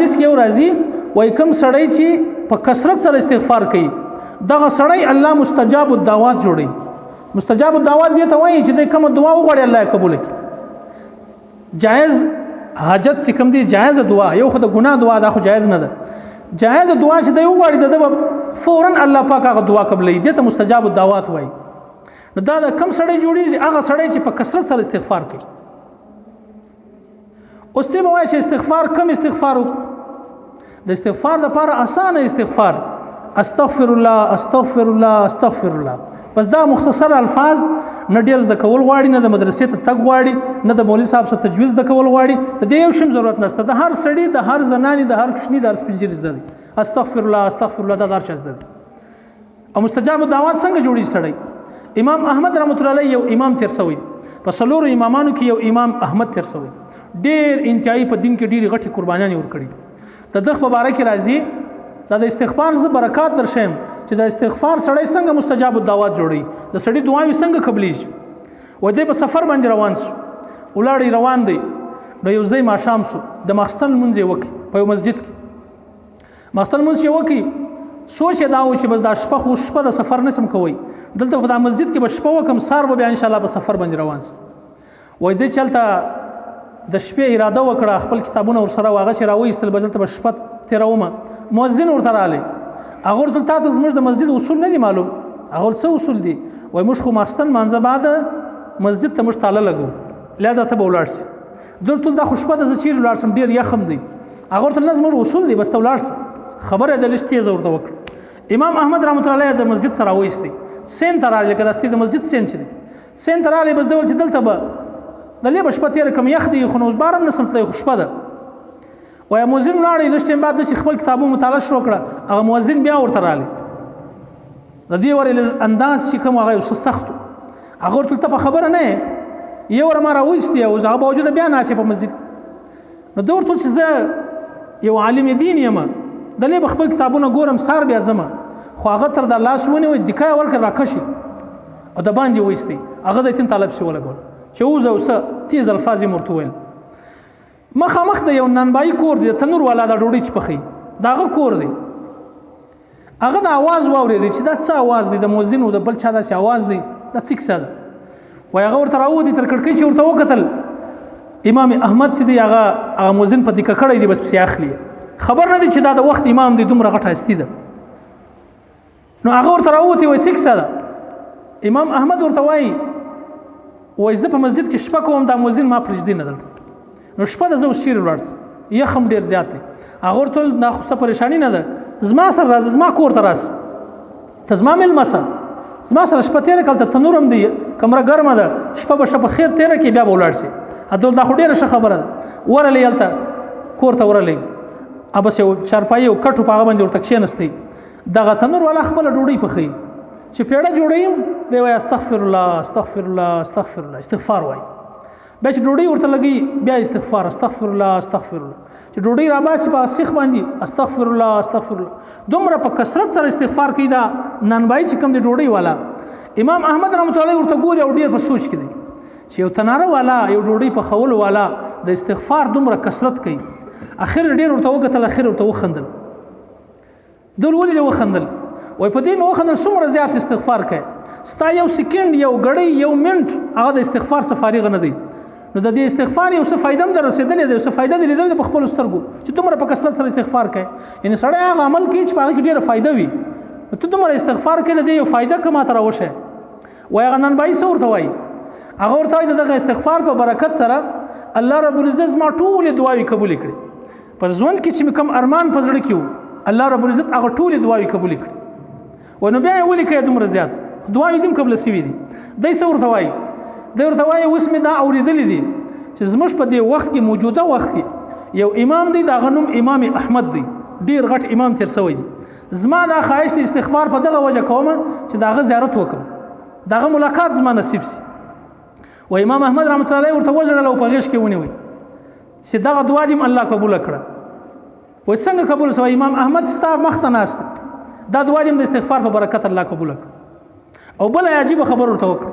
حدیث کې یو راځي، وای کم سړی چې په کثرت سره استغفار کوي، دغه سړی الله مستجاب الدعوات جوړي. مستجاب الدعوات دې ته وایي چې د کوم دعا وغواړي الله یې قبول کړي. جایز حاجت چې کوم دی، جایز دعا، یو خو د ګناه دعا دا خو جایز نه ده. جایز دعا چې دی وغواړي د فورا الله پاک هغه دعا قبلوي، دې ته مستجاب الدعوات وایي. نو دا د کم سړی جوړیږي؟ هغه سړی چې په کثرت سره استغفار کوي. اوس ته به وایې چې استغفار کم استغفار وکړو؟ د استغفار لپاره اسانه استغفار، استغفر الله، استغفر الله، استغفر الله. بس دا مختصر الفاظ، نه ډیر زده کول غواړي، نه د مدرسې ته تګ غواړي، نه د مولوي صاحب سره تجویز زده کول غواړي. د دې یو شی ضرورت نشته. د هر سړي، د هر زناني، د هر کوچني، د هر سپین ږیري زده دی استغفر الله، استغفر الله. دا د هر چا زده دی. او مستجاب الدعوات څنګه جوړیږي سړی؟ امام احمد رحمت الله علیه یو امام تیر شوی، په څلورو امامانو کې یو امام احمد تیر شوی، ډیر انتهایی په دین کې ډېرې غټې قربانیانې ورکړي. د ده په باره کې راځي، دا د استغفار زه برکات درشم چې د استغفار سړی څنګه مستجاب الدعوات جوړي، د سړي دعاوې څنګه قبلېږي. و دی په سفر باندې روان سو، ولاړی روان دی، نو یو ځای ماښام سو، د ماخستن لمونځ یې وکړي په یو مسجد کې. ماخستن لمونځ یې وکړي، سوچ یې دا و چې بس دا شپه خو شپه د سفر نسم کوي، دلته په دا مسجد کې به شپه وکم، سار به بیا انشاءالله په سفر باندې روان سم. وای دی چې هلته د شپې اراده وکړه، خپل کتابونه ورسره وه، هغه چې راوایستل، بس دلته به شپه تېرومه. مؤذن ورته راغلی، هغه ورته تا ته زموږ د مسجد اصول نه دي معلوم. هغه ورته څه اصول دي؟ وای موږ خو ماخستن لمانځه بعد مسجد ته موږ تاله لګو، لهذا ته به ولاړ سې. ده ورته دا خو شپه ده، زه چیرې ولاړ سم، ډېر یخ هم دی. هغه ورته نه، زموږ اصول دی، بس ته ولاړ سه. خبره یې د لږ تېزه ورته وکړه. امام احمد رحمت الله علیه د مسجد سره راوایستی، سین ته راغلی، که دستي د مسجد سین چې دی، سین ته راغلی، بس ده ویل چې دلته به د لې به شپه تېره کړم، یخ دی، خو نو اوس بار هم نه سم تللی، خو شپه ده. وایي مؤذن ولاړی، لږ ټایم بعد چې خپل کتابونو مطالعه شروع کړه، هغه مؤذن بیا ورته راغلی. د دې ورې لږ انداز چې کوم هغه یو څه سخت و. هغه ورته ته په خبره نه یې، یو ور ما راوایستی او هغه باوجوده بیا ناست په مسجد کې. نو ده ورته چې زه یو عالم دین یم، د لې به خپل کتابونه ګورم، سار بیا ځمه. خو هغه تر د لاس ونیوی، دکا یې ورکړه، راکشي او د باندې وایستی. هغه زیتون طالب سي ولګول چې وځه اوسه، تیز الفاظ یې ورته وویل. مخامخ د یو نانبایي کور دی، تنور والا دا ډوډۍ چې پخوي، د هغه کور دی. هغه د اواز واورېدی چې دا څه اواز دی، د مؤذن او د بل چا داسې اواز دی، دا څه کیسه ده؟ وایي هغه ورته راووتی، تر کړکۍ چې ورته وکتل، امام احمد چې دی هغه هغه مؤذن په دکه کړی دی، بس پسې اخلي. خبر نه دی چې دا د وخت امام دی، دومره غټه هستي ده. نو هغه ورته راووتی، وایي څه کیسه ده؟ امام احمد ورته وایي، وایي زه په مسجد کې شپه کوم، دا مؤذن ما پرېږدي نه دلته، نو شپه ده، زه اوس چیرې ولاړ سم، یخ هم ډېر زیات دی. هغه ورته وویل دا خو څه پریشاني نه ده، زما سره راځه، زما کور ته راسه، ته زما مېلمه سه، زما سره شپه تېره کړه، هلته تنور هم دی، کمره ګرمه ده، شپه به ښه په خیر تېره کړې، بیا به ولاړ سې. هدول دا خو ډېره ښه خبره ده. ورغلې هلته کور ته ورغلې، بس یو چارپایي یو کټ په هغه باندې ورته کښېنستی. دغه تنور والا خپله ډوډۍ پخوي، چې پیړه جوړوي دی وایي استغفر الله، استغفر الله، استغفر الله، استغفار وایي. بیا چې ډوډۍ ورته لګي بیا استغفار، استغفر الله، استغفر الله. چې ډوډۍ راباسي په سیخ باندې استغفر الله، استغفر الله، دومره په کثرت سره استغفار کوي. دا نانبایي چې کوم دی ډوډۍ والا، امام احمد رحمت الله ورته ګوري او ډېر په سوچ کې دی چې یو تناره والا، یو ډوډۍ پخولو والا د استغفار دومره کثرت کوي. اخر ډېر ورته وکتل، اخر ورته وخندل. دول ولې دې وخندل؟ وایي په دې مې وخندل، څومره زیات استغفار کوي، ستا یو سیکنډ، یو ګړی، یو منټ هغه د استغفار څخه فارغ نه دی. نو د دې استغفار یو څه فایده هم در رسېدلې ده، یو څه فایده دې لیدلې ده په خپلو سترګو چې دومره په کثرت سره استغفار کوي. یعنې سړی هغه عمل کوي چې په هغه کې ډېره فایده وي، نو ته دومره استغفار کوې، د دې یو فایده که ما ته راوښیې. وایي هغه نانبایي څه ورته وایي؟ هغه ورته وایي د دغه استغفار په برکت سره الله رب العزت زما ټولې دعاوې قبولې کړې. په ژوند کې چې مې کوم ارمان په زړه کې و، الله رب العزت هغه ټولې دعاوې قبولې کړې. و نو بیا یې ولیکه دومره زیات دعاوې دې هم قبله سوې دي. دی څه ورته وایي؟ دی ورته وایي اوس مې دا اورېدلي دي چې زموږ په دې وخت کې، موجوده وخت کې، یو امام دی، د هغه نوم امام احمد دی، ډېر غټ امام تېر سوی دی. زما دا خواهش د استغفار په دغه وجه کوم چې د هغه زیارت وکړم، د هغه ملاقات زما نصیب سي. و امام احمد رحمت الله علیه ورته وژړل او په غېږ کې ونیوی چې دغه دعا دې الله قبوله کړه. وایي څنګه قبول سوه؟ امام احمد ستا مخته ناست، دا دعا دې د استغفار په برکت الله قبوله کړه. او بله عجیبه خبر ورته وکړه،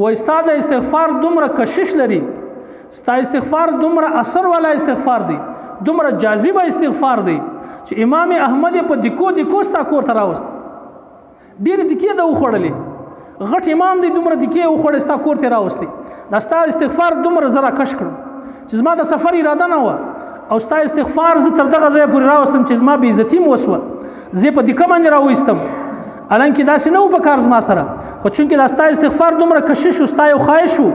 وایي ستا د استغفار دومره کشش لري، ستا استغفار دومره اثر والا استغفار دی، دومره جاذبه استغفار دی چې امام احمد په دکو دکو ستا کور ته راوست. ډېرې دکې ده وخوړلې، غټ امام دی دومره دکې وخوړې ستا کور ته راوستې. دا ستا استغفار دومره زه راکش کړم چې زما د سفر اراده نه وه، او ستا استغفار زه تر دغه ځایه پورې راوستم چې زما بېعزتي مو وسوه، زه په دکه باندې راوایستم. حالانکه داسې نه و په کار زما سره، خو چونکې دا ستا استغفار دومره کشش و، ستا یو خواهش و،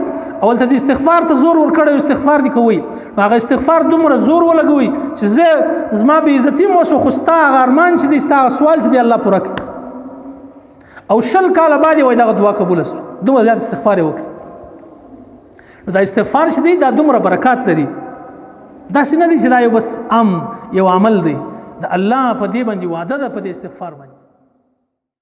او هلته د استغفار ته زور ورکړی، استغفار دې کوئ، نو هغه استغفار دومره زور ولګوئ چې زه زما بېعزتي مو وسوه، خو ستا هغه ارمان چې دی، ستا هغه سوال چې دی، الله پوره کړي. او 20 کاله بعد یې وایي دغه دعا قبوله سوه، دومره زیات استغفار یې وکړ. نو دا استغفار چې دی دا دومره برکات لري، داسې نه دی چې دا یو بس عام یو عمل دی. د الله په دې باندې وعده ده، په دې استغفار باندې.